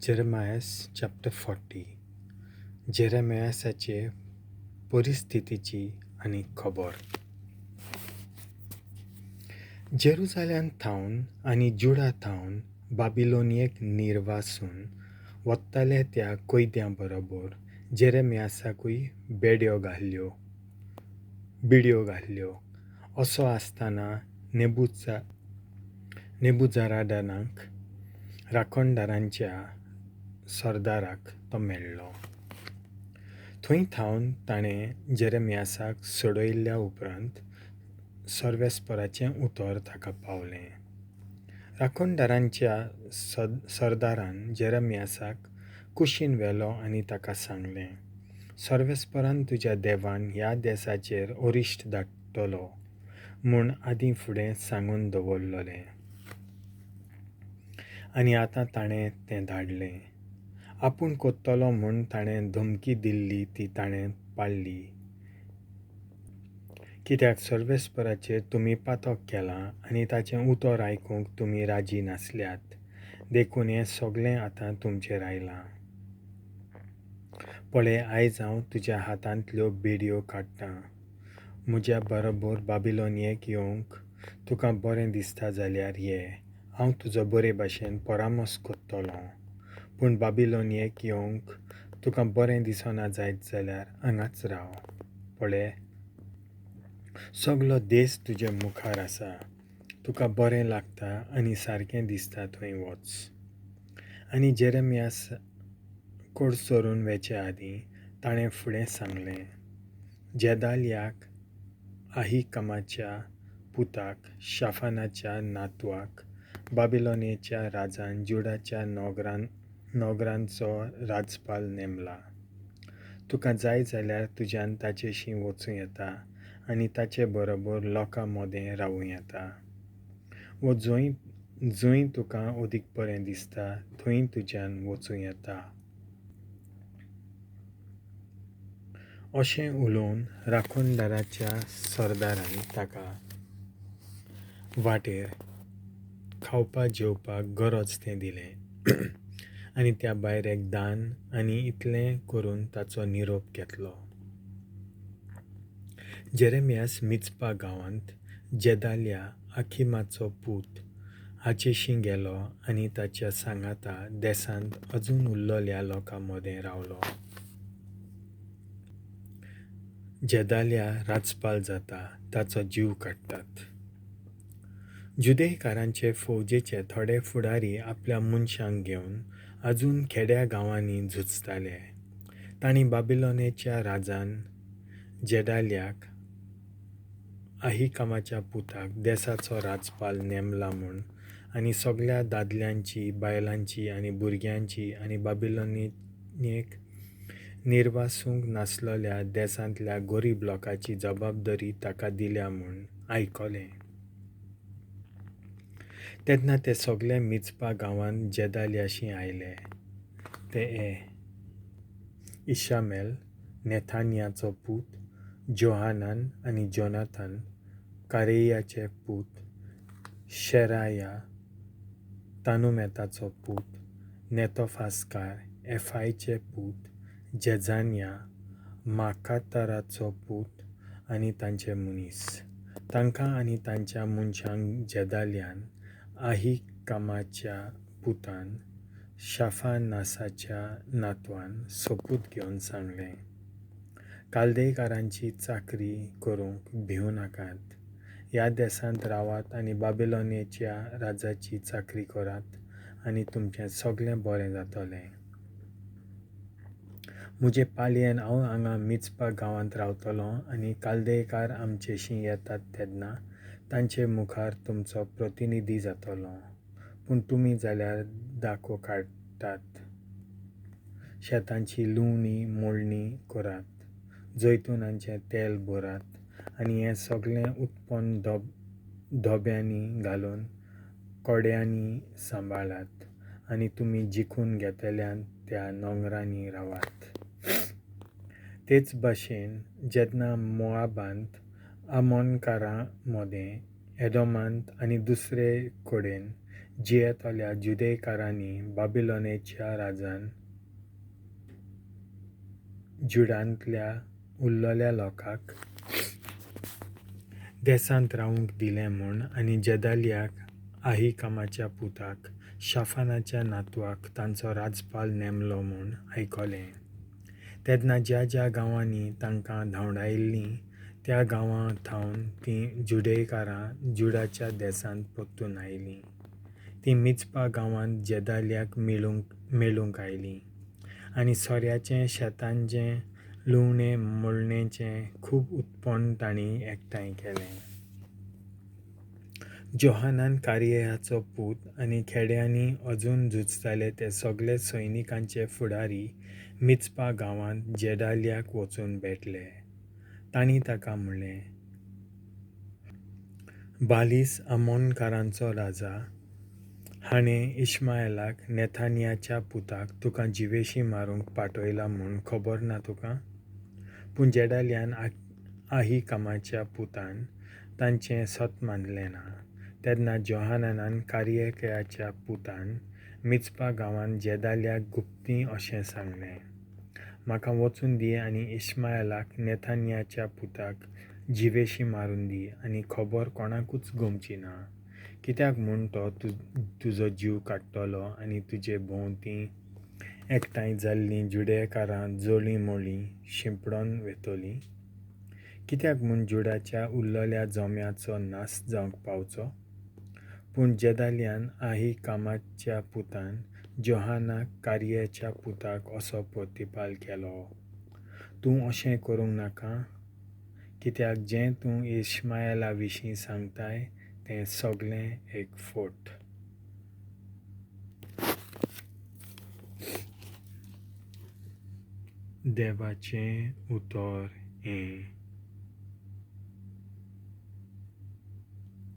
Jeremiah chapter 40. जेरेमियासाचे परिस्थितीची आनी खबर. जेरुजाल्यांत थावन आनी जुडा थावन बाबिलोनियेक निर्वासून वत्ताले त्या कैद्यां बरोबर जेरेमियासाकूय बिडयो घाल्ल्यो. असो आसतना नेबुजारादानाक राखणदारांच्या सरदाराक तो मेळ्ळो. थंय थावन ताणें जेरेमियासाक सोडयल्ल्या उपरांत सर्वेस्पराचें उतर ताका पावलें. राखणदारांच्या सरदारान जेरेमियासाक कुशीन व्हेलो आनी ताका सांगलें, सर्वेस्परान तुज्या देवान ह्या देसाचेर अरिश्ट धाडटलो म्हूण आदीं फुडें सांगून दवरलेलें आनी आतां ताणें तें धाडलें. आपूण कोत्तलो म्हूण ताणें धमकी दिल्ली ती ताणें पाळ्ळी. कित्याक सर्वेस्पराचेर तुमी पातक केलां आनी ताचें उतर आयकूंक तुमी राजी नासल्यात, देखून हें सगळें आतां तुमचेर आयलां. पळय, आयज हांव तुज्या हातांतल्यो बेडयो काडटां. म्हज्या बरोबर बाबिलोनियेक येवंक तुका बरें दिसता जाल्यार ये, हांव तुजो बरे भाशेन परामर्स करतलों. पूण बाबिलोनियेक येवंक तुका बरें दिसना जायत जाल्यार हांगाच राव. पळय, सगलो देस तुजे मुखार आसा. तुका बरें लागता आनी सारकें दिसता थंय वच. आनी जेरेमियास कडसरून वेचे आदीं ताणें फुडें सांगलें, जेदालियाक आहिकमाच्या पुताक शाफानाच्या नातवाक बाबिलोनियेच्या राजान जुडाच्या नगरांचो राजपाल नेमला. तुका जाय जाल्यार तुज्यान ताचेशी वचूं येता आनी ताचे बरोबर लोकां मदें रावूं येता. वो जंय जंय तुका अदीक बरें दिसता थंय तुज्यान वचूं येता. अशें उलोवन राखणदाराच्या सरदारान ताका वाटेर खावपा जेवपाक गरज तें दिलें आनी त्या भायर एक दान आनी इतलें करून ताचो निरोप घेतलो. जेरेमियास मिचपा गांवांत जेदालिया आखिमाचो पूत हाचेशी गेलो आनी ताच्या सांगाता देसांत अजून उरलेल्या लोकां मदें रावलो. जेदालिया राजपाल जाता, ताचो जीव काडटात. जुदेयकारांचे फौजेचे थोडे फुडारी आपल्या मनशांक घेवन अजून खेड्या गांवांनी झुजताले. तांणी बाबिलोनेच्या राजान जेदालियाक आहिकामाच्या पुताक देसाचो राजपाल नेमला म्हूण आनी सगल्या दादल्यांची, बायलांची आनी भुरग्यांची आनी बाबिलोनियेक निर्वासूंक नासलेल्या देसांतल्या गरीब लोकांची जबाबदारी ताका दिल्या म्हूण आयकलें. तेन्ना ते सगळे मिचपा गांवांत जेदालियाशी आयले. ते हे: इशामेल, नेथानियाचो पूत, जोहानान आनी जोनाथन, कारेयाचे पूत, शेराया, तानुमेताचो पूत, नेतोफास्कार, एफायचे पूत, जेजानिया, माकातराचो पूत आनी तांचे मनीस. तांकां आनी तांच्या मनशांक जेदालियान आहिकामाच्या पुतान शाफानासाच्या नातवान सोपूत घेवन सांगलें, कालदेयकारांची चाकरी करूंक भिवूं नाकात. ह्या देसांत रावात आनी बाबिलोनियेच्या राजाची चाकरी करात आनी तुमचें सगळें बरें जातलें. म्हजे पालयेन हांव हांगा मिचपा गांवांत रावतलों आनी कालदेयकार आमचेशी येतात तेन्ना तांचे मुखार तुमचो प्रतिनिधी जातलो. पूण तुमी जाल्यार दाको काडटात, शेतांची लुवणी मोडणी करात, जैतुनाचें तेल भरात आनी हें सगळें उत्पन्न धोब्यांनी घालून कोड्यांनी सांबाळात आनी तुमी जिखून घेतल्यात त्या नोंगरांनी रावात. तेच भाशेन जेन्ना मोआबांत, आमोनकारां मदें, एदोमांत आनी दुसरे कडेन जियेतल्या जुदेयकारांनी बाबिलोनेच्या राजान जुडांतल्या उरलेल्या लोकांक देसांत रावूंक दिले म्हूण आनी जेदालयाक आहिकामाच्या पुताक, शाफानाच्या नातवाक तांचो राजपाल नेमलो म्हूण आयकलें. तेदनां ज्या ज्या गांवांनी तांकां धांवडायल्लीं त्या गांवां थावन तीं जुदेयकारां जुडाच्या देसांत परतून आयलीं. तीं मिज्पा गांवांत जेदालयाक मेळूंक आयलीं आनी सोऱ्याचें, शेतांचें, लुवणें मळणेचें खूब उत्पन्न तांणी एकठांय केलें. जोहानान कारेहाचो पूत आनी खेड्यांनी अजून झुजताले ते सगळे सैनिकांचे फुडारी मिज्पा गांवांत जेदालयाक वचून भेटले. तांणी ताका म्हणलें, बालीस, अम्मोनकारांचो राजा, हाणें इश्माएलाक, नेथानियाच्या पुताक, तुका जिवेशीं मारूंक पाटयला म्हूण खबर ना तुका? पूण जेदालयान आहिकामाच्या पुतान तांचें सत मानलें ना. तेदनां जोहानानान कारेहाच्या पुतान मिज्पा गांवांत जेदालयाक गुप्तीं अशें सांगलें, म्हाका वचूं दी आनी इश्माएलाक, नेथानियाच्या पुताक, जिवेशीं मारूं दी आनी खबर कोणाकूच गोमची ना. कित्याक म्हूण तो तुजो जीव काडटलो आनी तुजे भोंवतीं एकठांय जाल्लीं जुदेयकारां जळीं मळीं शिंपडून वेतलीं? कित्याक म्हूण जुडाच्या उरलेल्या जम्याचो नाश जावंक पावचो? पूण जेदालयान आहिकामाच्या पुतान जोहानाक कारेहाच्या पुताक असो प्रतिपाल केलो, तूं अशें करूंक नाका, कित्याक जें तूं इश्माएला विशीं सांगताय तें सगळें एक फट. देवाचें उतर हें.